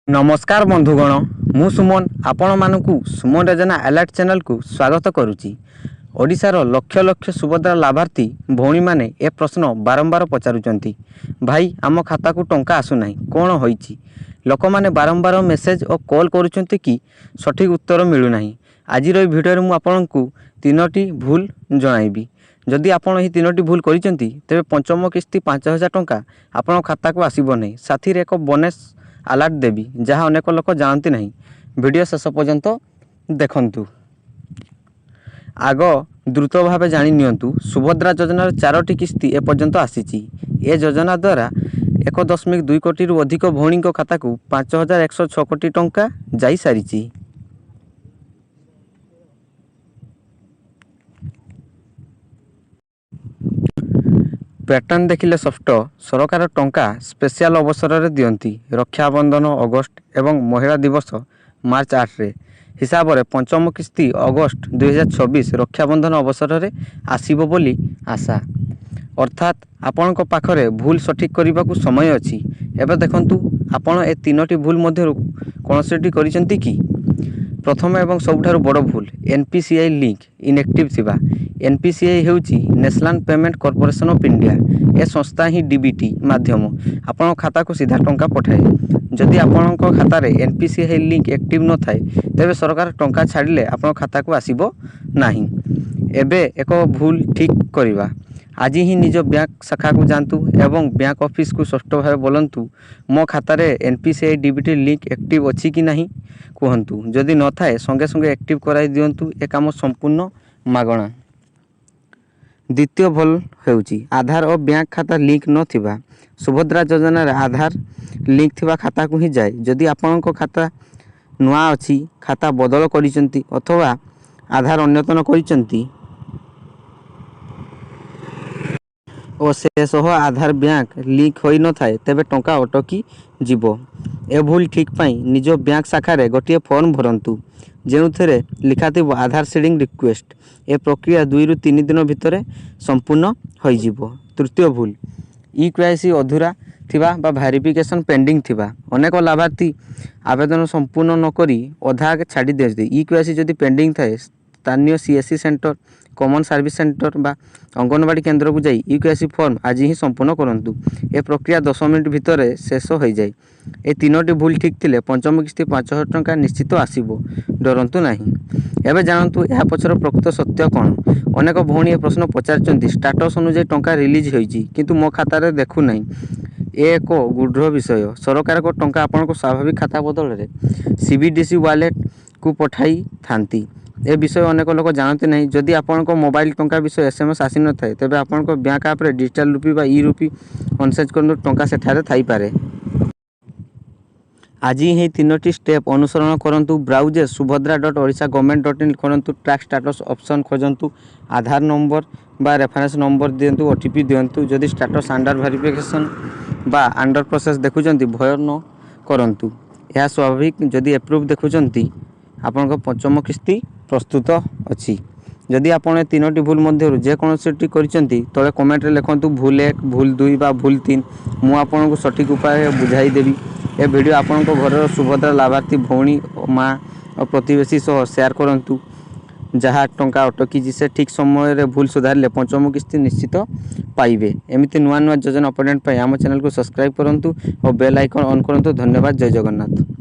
ନମସ୍କାର ବନ୍ଧୁଗଣ, ମୁଁ ସୁମନ ଆପଣମାନଙ୍କୁ ସୁମନ ଯୋଜନା ଆଲର୍ଟ ଚ୍ୟାନେଲକୁ ସ୍ୱାଗତ କରୁଛି। ଓଡ଼ିଶାର ଲକ୍ଷ ଲକ୍ଷ ସୁଭଦ୍ରା ଲାଭାର୍ଥୀ ଭଉଣୀମାନେ ଏ ପ୍ରଶ୍ନ ବାରମ୍ବାର ପଚାରୁଛନ୍ତି, "ଭାଇ, ଆମ ଖାତାକୁ ଟଙ୍କା ଆସୁନାହିଁ, କ'ଣ ହୋଇଛି?" ଲୋକମାନେ ବାରମ୍ବାର ମେସେଜ୍ ଓ କଲ୍ କରୁଛନ୍ତି କି ସଠିକ୍ ଉତ୍ତର ମିଳୁନାହିଁ। ଆଜିର ଏହି ଭିଡ଼ିଓରେ ମୁଁ ଆପଣଙ୍କୁ ତିନୋଟି ଭୁଲ ଜଣାଇବି। ଯଦି ଆପଣ ଏହି ତିନୋଟି ଭୁଲ କରିଛନ୍ତି, ତେବେ ପଞ୍ଚମ କିସ୍ତି 5000 ଟଙ୍କା ଆପଣଙ୍କ ଖାତାକୁ ଆସିବ ନାହିଁ। ସାଥିରେ ଏକ ବୋନସ୍ ଆଲର୍ଟ ଦେବି, ଯାହା ଅନେକ ଲୋକ ଜାଣନ୍ତି ନାହିଁ। ଭିଡ଼ିଓ ଶେଷ ପର୍ଯ୍ୟନ୍ତ ଦେଖନ୍ତୁ। ଆଗ ଦ୍ରୁତ ଭାବେ ଜାଣି ନିଅନ୍ତୁ, ସୁଭଦ୍ରା ଯୋଜନାର ଚାରୋଟି କିସ୍ତି ଏପର୍ଯ୍ୟନ୍ତ ଆସିଛି। ଏ ଯୋଜନା ଦ୍ୱାରା 1.2 କୋଟିରୁ ଅଧିକ ଭଉଣୀଙ୍କ ଖାତାକୁ 5106 କୋଟି ଟଙ୍କା ଯାଇସାରିଛି। ପ୍ୟାଟର୍ନ ଦେଖିଲେ ସ୍ପଷ୍ଟ। ସରକାର ଟଙ୍କା ସ୍ପେଶାଲ ଅବସରରେ ଦିଅନ୍ତି, ରକ୍ଷାବନ୍ଧନ ଅଗଷ୍ଟ ଏବଂ ମହିଳା ଦିବସ ମାର୍ଚ୍ଚ 8ରେ। ହିସାବରେ ପଞ୍ଚମ କିସ୍ତି ଅଗଷ୍ଟ 2026 ରକ୍ଷାବନ୍ଧନ ଅବସରରେ ଆସିବ ବୋଲି ଆଶା। ଅର୍ଥାତ୍ ଆପଣଙ୍କ ପାଖରେ ଭୁଲ ସଠିକ୍ କରିବାକୁ ସମୟ ଅଛି। ଏବେ ଦେଖନ୍ତୁ, ଆପଣ ଏ ତିନୋଟି ଭୁଲ ମଧ୍ୟରୁ କୌଣସିଟି କରିଛନ୍ତି କି? ପ୍ରଥମ ଏବଂ ସବୁଠାରୁ ବଡ଼ ଭୁଲ, N P C I link inactive ଥିବା। ଏନ୍ ପି ସି I ହେଉଛି national payment corporation of India. ଏ ସଂସ୍ଥା ହିଁ ଡିବିଟି ମାଧ୍ୟମ ଆପଣଙ୍କ ଖାତାକୁ ସିଧା ଟଙ୍କା ପଠାଏ। ଯଦି ଆପଣଙ୍କ ଖାତାରେ N P C I link active ନଥାଏ, ତେବେ ସରକାର ଟଙ୍କା ଛାଡ଼ିଲେ ଆପଣଙ୍କ ଖାତାକୁ ଆସିବ ନାହିଁ। ଏବେ ଏକ ଭୁଲ ଠିକ୍ କରିବା। ଆଜି ହିଁ ନିଜ ବ୍ୟାଙ୍କ ଶାଖାକୁ ଯାଆନ୍ତୁ ଏବଂ ବ୍ୟାଙ୍କ ଅଫିସରକୁ ସ୍ପଷ୍ଟ ଭାବେ ବୋଲନ୍ତୁ, "ମୋ ଖାତାରେ N P C I DBT link active ଅଛି କି ନାହିଁ କୁହନ୍ତୁ।" ଯଦି ନଥାଏ, ସଙ୍ଗେ ସଙ୍ଗେ ଆକ୍ଟିଭ୍ କରାଇ ଦିଅନ୍ତୁ। ଏ କାମ ସମ୍ପୂର୍ଣ୍ଣ ମାଗଣା। ଦ୍ୱିତୀୟ ଭୁଲ ହେଉଛି ଆଧାର ଓ ବ୍ୟାଙ୍କ ଖାତା ଲିଙ୍କ ନଥିବା। ସୁଭଦ୍ରା ଯୋଜନାରେ ଆଧାର ଲିଙ୍କ ଥିବା ଖାତାକୁ ହିଁ ଯାଏ। ଯଦି ଆପଣଙ୍କ ଖାତା ନୂଆ ଅଛି, ଖାତା ବଦଳ କରିଛନ୍ତି ଅଥବା ଆଧାର ଅଦ୍ୟତନ କରିଛନ୍ତି ଓ ସେ ସହ ଆଧାର ବ୍ୟାଙ୍କ ଲିଙ୍କ ହୋଇନଥାଏ, ତେବେ ଟଙ୍କା ଅଟକି ଯିବ। ଏ ଭୁଲ ଠିକ୍ ପାଇଁ ନିଜ ବ୍ୟାଙ୍କ ଶାଖାରେ ଗୋଟିଏ ଫର୍ମ ଭରନ୍ତୁ, ଯେଉଁଥିରେ ଲେଖାଥିବ ଆଧାର ସିଡ଼ିଂ ରିକ୍ୱେଷ୍ଟ। ଏ ପ୍ରକ୍ରିୟା 2ରୁ 3 ଦିନ ଭିତରେ ସମ୍ପୂର୍ଣ୍ଣ ହୋଇଯିବ। ତୃତୀୟ ଭୁଲ, ଇ କେୱାଇସି ଅଧୁରା ଥିବା ବା ଭେରିଫିକେସନ୍ ପେଣ୍ଡିଂ ଥିବା। ଅନେକ ଲାଭାର୍ଥୀ ଆବେଦନ ସମ୍ପୂର୍ଣ୍ଣ ନକରି ଅଧା ଛାଡ଼ି ଦିଅନ୍ତି। ଇ କେୱାଇସି ଯଦି ପେଣ୍ଡିଂ ଥାଏ, ସ୍ଥାନୀୟ CSC centre, common service centre ବା ଅଙ୍ଗନବାଡ଼ି କେନ୍ଦ୍ରକୁ ଯାଇ ଇ କେୱାଇସି ଫର୍ମ ଆଜି ହିଁ ସମ୍ପୂର୍ଣ୍ଣ କରନ୍ତୁ। ଏ ପ୍ରକ୍ରିୟା 10 ମିନିଟ୍ ଭିତରେ ଶେଷ ହୋଇଯାଏ। ଏ ତିନୋଟି ଭୁଲ ଠିକ୍ ଥିଲେ ପଞ୍ଚମ କିସ୍ତି 5000 ଟଙ୍କା ନିଶ୍ଚିତ ଆସିବ, ଡରନ୍ତୁ ନାହିଁ। ଏବେ ଜାଣନ୍ତୁ ଏହା ପଛର ପ୍ରକୃତ ସତ୍ୟ କ'ଣ? ଅନେକ ଭଉଣୀ ଏ ପ୍ରଶ୍ନ ପଚାରିଛନ୍ତି, "ଷ୍ଟାଟସ୍ ଅନୁଯାୟୀ ଟଙ୍କା ରିଲିଜ୍ ହୋଇଛି, କିନ୍ତୁ ମୋ ଖାତାରେ ଦେଖୁନାହିଁ।" ଏ ଏକ ଗୂଢ଼ ବିଷୟ। ସରକାରଙ୍କ ଟଙ୍କା ଆପଣଙ୍କ ସ୍ୱାଭାବିକ ଖାତା ବଦଳରେ ସିବିଡିସି ୱାଲେଟକୁ ପଠାଇଥାନ୍ତି। ଏ ବିଷୟ ଅନେକ ଲୋକ ଜାଣନ୍ତି ନାହିଁ। ଯଦି ଆପଣଙ୍କ ମୋବାଇଲ ଟଙ୍କା ବିଷୟ ଏସ୍ଏମ୍ଏସ୍ ଆସିନଥାଏ, ତେବେ ଆପଣଙ୍କ ବ୍ୟାଙ୍କ ଆପ୍ରେ ଡିଜିଟାଲ ରୁପି ବା ଇ ରୁପି ଅନସେଜ୍ କରନ୍ତୁ। ଟଙ୍କା ସେଠାରେ ଥାଇପାରେ। ଆଜି ହିଁ ତିନୋଟି ଷ୍ଟେପ୍ ଅନୁସରଣ କରନ୍ତୁ। ବ୍ରାଉଜରେ subhadra.odisha.government.in ଖୋଲନ୍ତୁ। ଟ୍ରାକ୍ ଷ୍ଟାଟସ୍ ଅପସନ୍ ଖୋଜନ୍ତୁ। ଆଧାର ନମ୍ବର ବା ରେଫରେନ୍ସ ନମ୍ବର ଦିଅନ୍ତୁ। ଓଟିପି ଦିଅନ୍ତୁ। ଯଦି ଷ୍ଟାଟସ୍ ଅଣ୍ଡର ଭେରିଫିକେସନ୍ ବା ଅଣ୍ଡର ପ୍ରୋସେସ୍ ଦେଖୁଛନ୍ତି, ଭୟ ନ କରନ୍ତୁ, ଏହା ସ୍ୱାଭାବିକ। ଯଦି ଏପ୍ରୁଭ୍ ଦେଖୁଛନ୍ତି, ଆପଣଙ୍କ ପଞ୍ଚମ କିସ୍ତି ପ୍ରସ୍ତୁତ ଅଛି। ଯଦି ଆପଣ ଏ ତିନୋଟି ଭୁଲ ମଧ୍ୟରୁ ଯେକୌଣସିଟି କରିଛନ୍ତି, ତଳେ କମେଣ୍ଟରେ ଲେଖନ୍ତୁ ଭୁଲ ଏକ, ଭୁଲ ଦୁଇ ବା ଭୁଲ ତିନି। ମୁଁ ଆପଣଙ୍କୁ ସଠିକ୍ ଉପାୟ ବୁଝାଇଦେବି। ଏ ଭିଡ଼ିଓ ଆପଣଙ୍କ ଘରର ସୁଭଦ୍ରା ଲାଭାର୍ଥୀ ଭଉଣୀ, ମା ଓ ପ୍ରତିବେଶୀ ସହ ସେୟାର କରନ୍ତୁ। ଯାହା ଟଙ୍କା ଅଟକିଛି, ସେ ଠିକ୍ ସମୟରେ ଭୁଲ ସୁଧାରିଲେ ପଞ୍ଚମ କିସ୍ତି ନିଶ୍ଚିତ ପାଇବେ। ଏମିତି ନୂଆ ନୂଆ ଯୋଜନା ଅପଡ଼େଟ୍ ପାଇଁ ଆମ ଚ୍ୟାନେଲକୁ ସବସ୍କ୍ରାଇବ୍ କରନ୍ତୁ ଓ ବେଲ୍ ଆଇକନ୍ ଅନ୍ କରନ୍ତୁ। ଧନ୍ୟବାଦ। ଜୟ ଜଗନ୍ନାଥ।